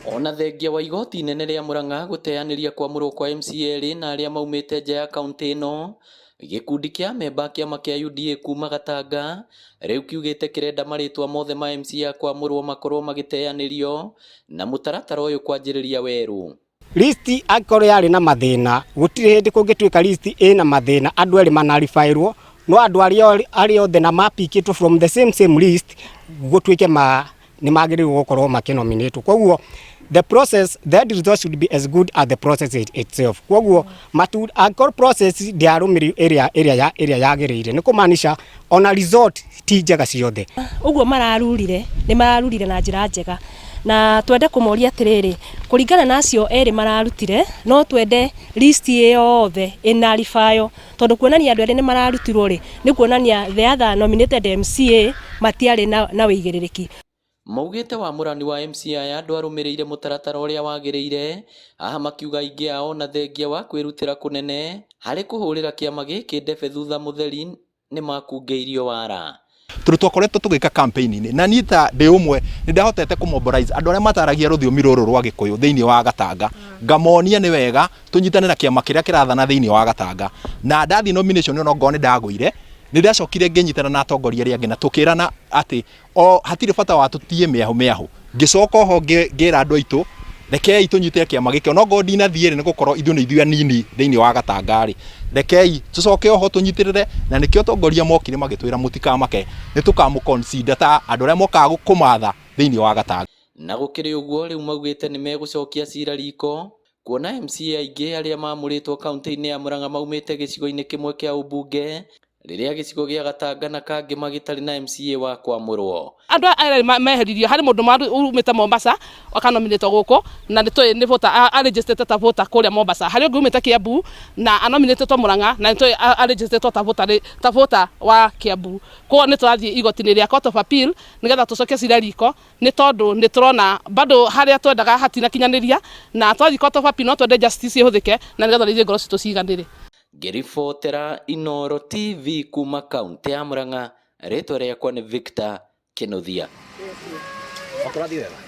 Ona thengia wa igoti inene rĩa Murang'a gũteanĩria kwamũrwo kwa MCA erĩ na arĩa maumĩte nja ya kaunti ĩno, gĩkundi kĩa amemba a kĩama kĩa UDA kuma Gatanga rĩu kiugĩte kĩrenda marĩtwa mothe ma MCA kwamũrwo makorwo magĩteanĩrio na mũtaratara ũyũ kwanjĩrĩria werũ. List angĩkorwo yarĩ na mathĩna, gũtirĩ hĩndĩ kũngĩtuĩka list ĩna mathĩna andũ erĩ manaribaĩrwo, no andũ arĩa othe na mapikĩtwo from the same same list gũtuĩke ma nĩ magĩrĩirwo gũkorwo makĩnominatwo. Koguo the process, the end result should be as good as the process itself. Koguo matu angĩkorwo process ndĩarũmĩrĩirwo ĩrĩa yagĩrĩire, nĩ kũmaanisha ona result ti njega ciothe. Ũguo mararurire nĩ mararurire na njĩra njega, na twende kũmoria atĩrĩrĩ, kũringana na acio erĩ mararutire, no twende list ĩyo yothe ĩnaribayo, tondũ kuonania andũ erĩ nĩ mararutirwo rĩ, nĩ kuonania the other nominated MCA matiarĩ na wĩigĩrĩrĩki. Maugĩte wamũrani wa MCA aya ndwarũmĩrĩire mũtaratara ũrĩa wagĩrĩire, haha makiuga aingĩ ao na thengia wa kwĩrutĩra kũnene harĩ kũhũrĩra kĩama gĩkĩ ndebe thutha mũtheri nĩmakungĩirio wara. Tondũ twakoretwo tũgĩka campaign-inĩ na niĩ ta ndĩ ũmwe nĩ ndahotete kũmobilize andũ arĩa mataragia rũthiomi rũrũ rwa Gĩkũyũ thĩinĩ wa Gatanga, ngamonia nĩ wega tũnyitane na kĩama kĩrĩa kĩrathana thĩinĩ wa Gatanga. Na ndathiĩ nomination ona ngorwo nĩ ndagũire, nĩ ndacokire ngĩnyitana na atongoria arĩa angĩ na tũkĩrana atĩ o hatirĩ bata wa tũtie mĩahũ mĩahũ. Ngĩcoka oho ngĩra andũ aitũ, rekei tũnyite kĩama gĩkĩ onokorwo ndinathiĩ rĩ, nĩ gũkorwo ithuĩ nĩ ithuĩ anini thĩinĩ wa Gatanga rĩ, rekei tũcoke oho tũnyitĩrĩre. Na nĩkĩo atongoria mokire magĩtwĩra, mũtikamake, nĩ tũkamũ consider ta andũ arĩa mokaga kũmatha thĩinĩ wa Gatanga. Na gũkĩrĩ ũguo, rĩu maugĩte nĩ megũcokia cira riko kuona MCA aingĩ arĩa mamũrĩtwo kaunti-inĩ ya Murang'a maumĩte gĩcigo-inĩ kĩmwe kĩa ũmbunge, rĩrĩa gĩcigo gĩa Gatanga na Kangema gĩtarĩ na MCA wa kwamũrwo. Andũ aya meheririo harĩ mũndũ umĩte Mombasa akanominĩtwo gũkũ, na nĩ tũĩ nĩ voter aregistered ta voter kũrĩa Mombasa. Harĩ ũngĩ umĩte Kiambu na anominĩtwo Murang'a, na nĩ tũĩ aregistered ta voter wa Kiambu. Koguo nĩ tũrathiĩ igoti-inĩ rĩa Court of Appeal nĩgetha tũcokie cira riko, nĩ tondũ nĩ tũrona bado harĩa twendaga hatinakinyanĩria, na twathiĩ Court of Appeal no twende justice ĩhũthĩke na nĩgetha ithuĩ ngoro citũ ciganĩre. Ngĩribotera Inooro TV kuma kaunti ya Murang'a, rĩtwa rĩakwa nĩ Victor Kinuthia. Ũkũrathiĩ wega.